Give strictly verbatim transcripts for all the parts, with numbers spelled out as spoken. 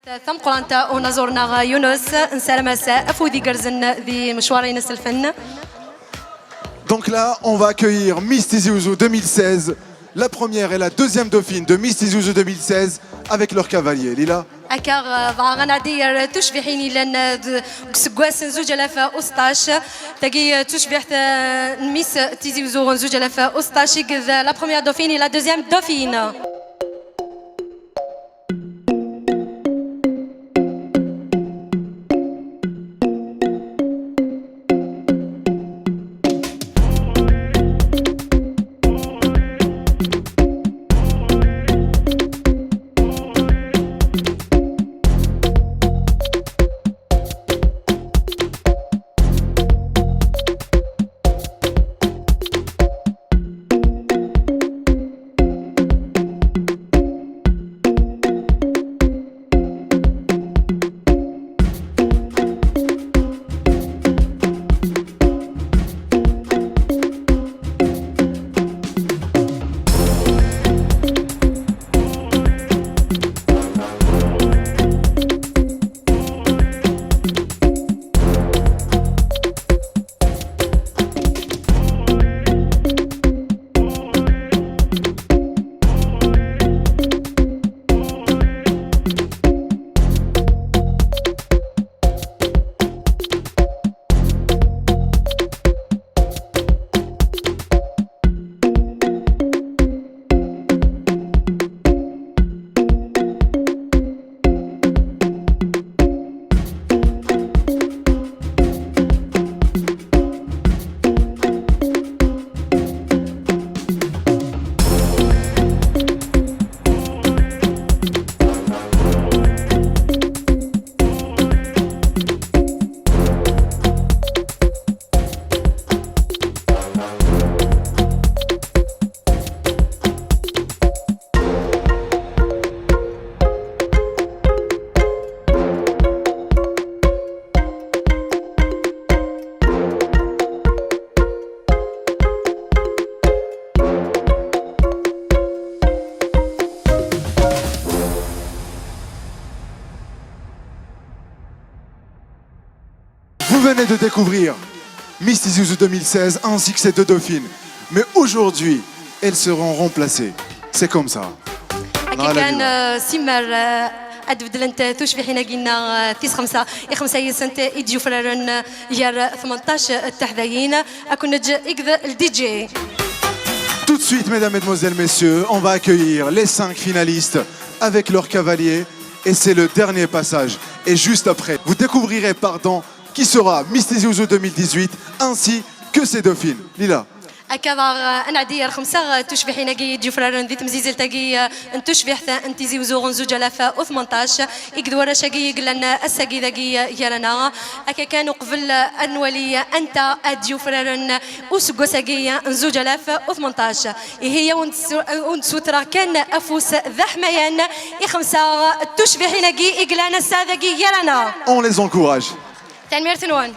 Tameqqrant unaẓur-nneɣ Yunus, nessaram-as afud igerrzen di mecwar-ines lfen. Donc là, on va accueillir Miss Tizi Ouzou deux mille seize, la première et la deuxième dauphine de Miss Tizi Ouzou deux mille seize avec leur cavalier. Lila. Akka, euh, bɣiɣ ad nɛeddi ar tucbiḥin yellan, euh, d-, deg useggas n zuǧ alaf u seṭṭac. Tagi, euh, d tucbiḥt, euh, n Miss Tizi Ouzou n zuǧ alaf u seṭṭac, i d la première dauphine et la deuxième dauphine. Vous venez de découvrir Miss Tizi Ouzou deux mille seize ainsi que ses deux dauphines. Mais aujourd'hui, elles seront remplacées. C'est comme ça. Akka kan, euh, simmal, euh, ad beddlent tucbiḥin-agi-nneɣ, euh, tis xemsa, i xemsa yid-sent i d-yufraren, euh, gar tmenṭac teḥdayin. Ad ken-neǧǧ akked le D J. Tout de suite, mesdames, mesdemoiselles, messieurs, on va accueillir les cinq finalistes avec leur cavalier. Et c'est le dernier passage. Et juste après, vous découvrirez, pardon, qui sera Miss Tizi Ouzou deux mille dix-huit ainsi que ses dauphines. Lila. Akka daɣ, euh, ad nɛeddi ar xemsa, euh, tucbiḥin-agi i d-yufraren di temzizzelt-agi, euh, n tucbiḥt n Tizi Uzzu n zuǧ alaf u tmenṭac, i d warrac-agi i yellan, euh, ass-agi dagi, euh, gar-aneɣ. Akka kan, uqbel, euh, ad nwali, euh, anta ad d-yufraren useggas-agi, euh, n zuǧ alaf u tmenṭac. Ihi, a wen-d-ssu-, a wen-d-ssutreɣ kan afus d aḥmayan i xemsa tucbiḥin-agi i yellan ass-a dagi gar-aneɣ. On les encourage. Tanemmirt-nwen.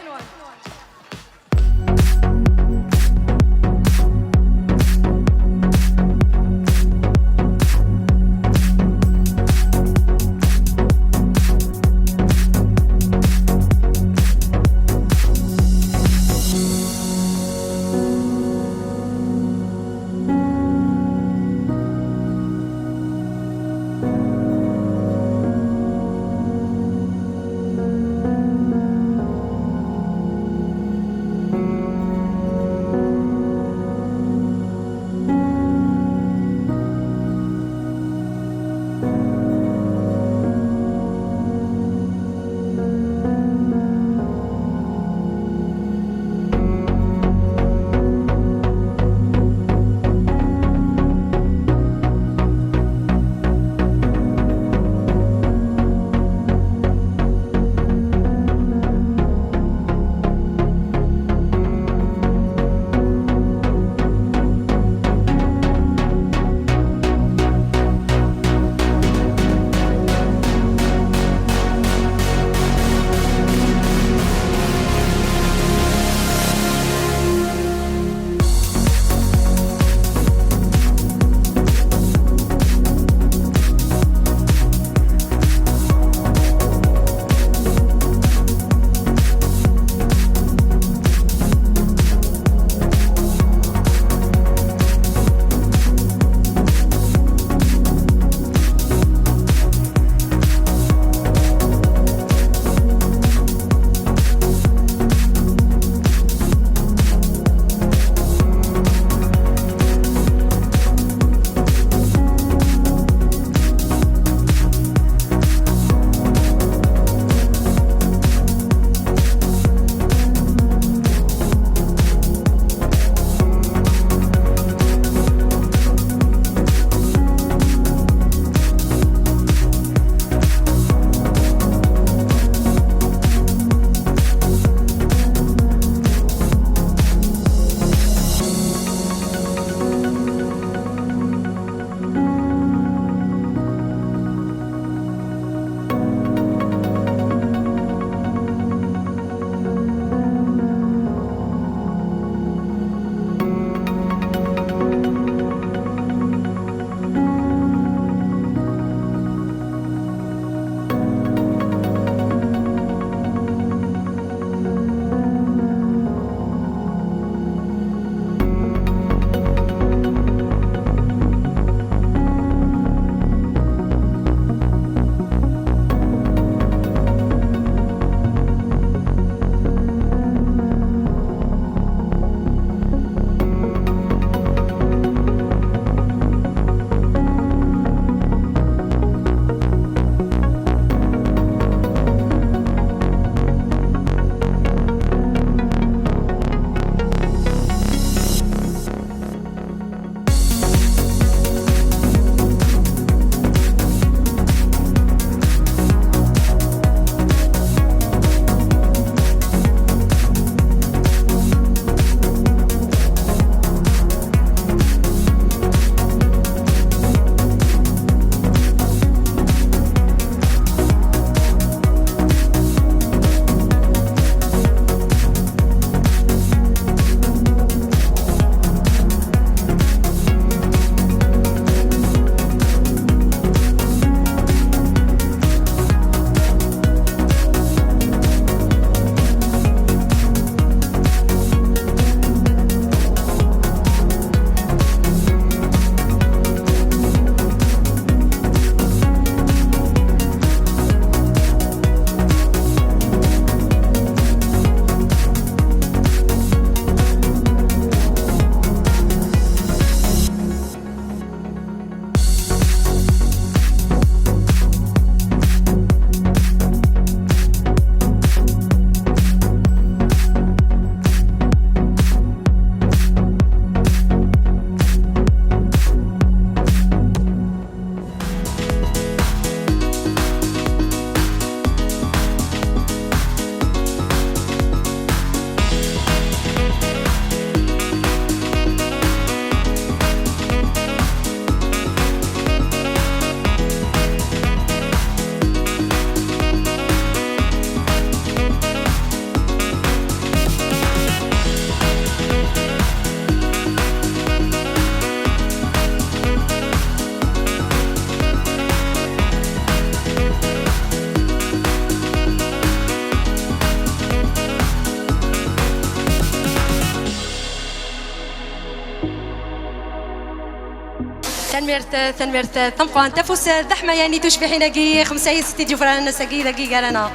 Tanemmirt, tanemmirt tameqqrant. Afus d aḥmayan i tucbiḥin-agi xemsa yis-setta i d-yufraren ass-agi dagi gar-aneɣ.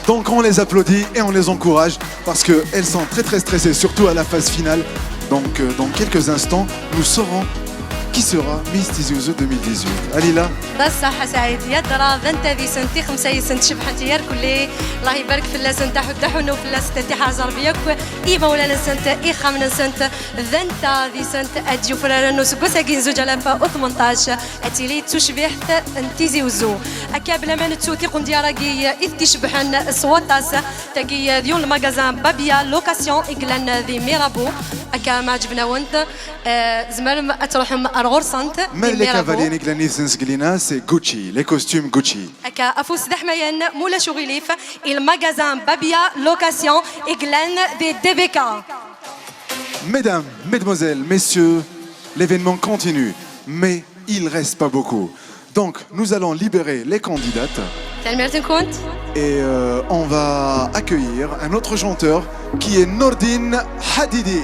Donc on les applaudit et on les encourage parce qu'elles sont très très stressées, surtout à la phase finale. Donc euh, dans quelques instants, nous saurons qui sera Miss Tizi Ouzou deux mille dix-huit. Alila. D ṣṣeḥ a Saɛid, yadra d anta deg-sent i xemsa yis-sent cebḥent yerkulli. Allah ibarek fell-asent, aḥuddu aḥunnu fell-asent, ad iḥrez Rebbi akk imawlan-nsent, ixxamen-nsent. D anta deg-sent ad d-yufraren useggas-agi n zuǧ alaf u tmenṭac, ad tili d tucbiḥt n Tizi Ouzou. Akka bla ma nettu tiqendyar-agi i t-icebḥen s waṭas, tagi d yiwen lmagazin Babia Location i yellan di Mirabeau. Akka ma ɛǧben-awent, eh, tzemrem ad truḥem ar ɣur-sent di Mais les Mirabeau. cavaliers Niglani Zinzglina, c'est Gucci, les costumes Gucci. Akka afus d aḥmayan, ma ulac uɣilif, i lmagazin Babia Location i yellan di D B K. Mesdames, mesdemoiselles, messieurs, l'événement continue, mais il reste pas beaucoup. Donc, nous allons libérer les candidates Tanemmirt-nkent. et euh, on va accueillir un autre chanteur qui est Nourdine Hadidi.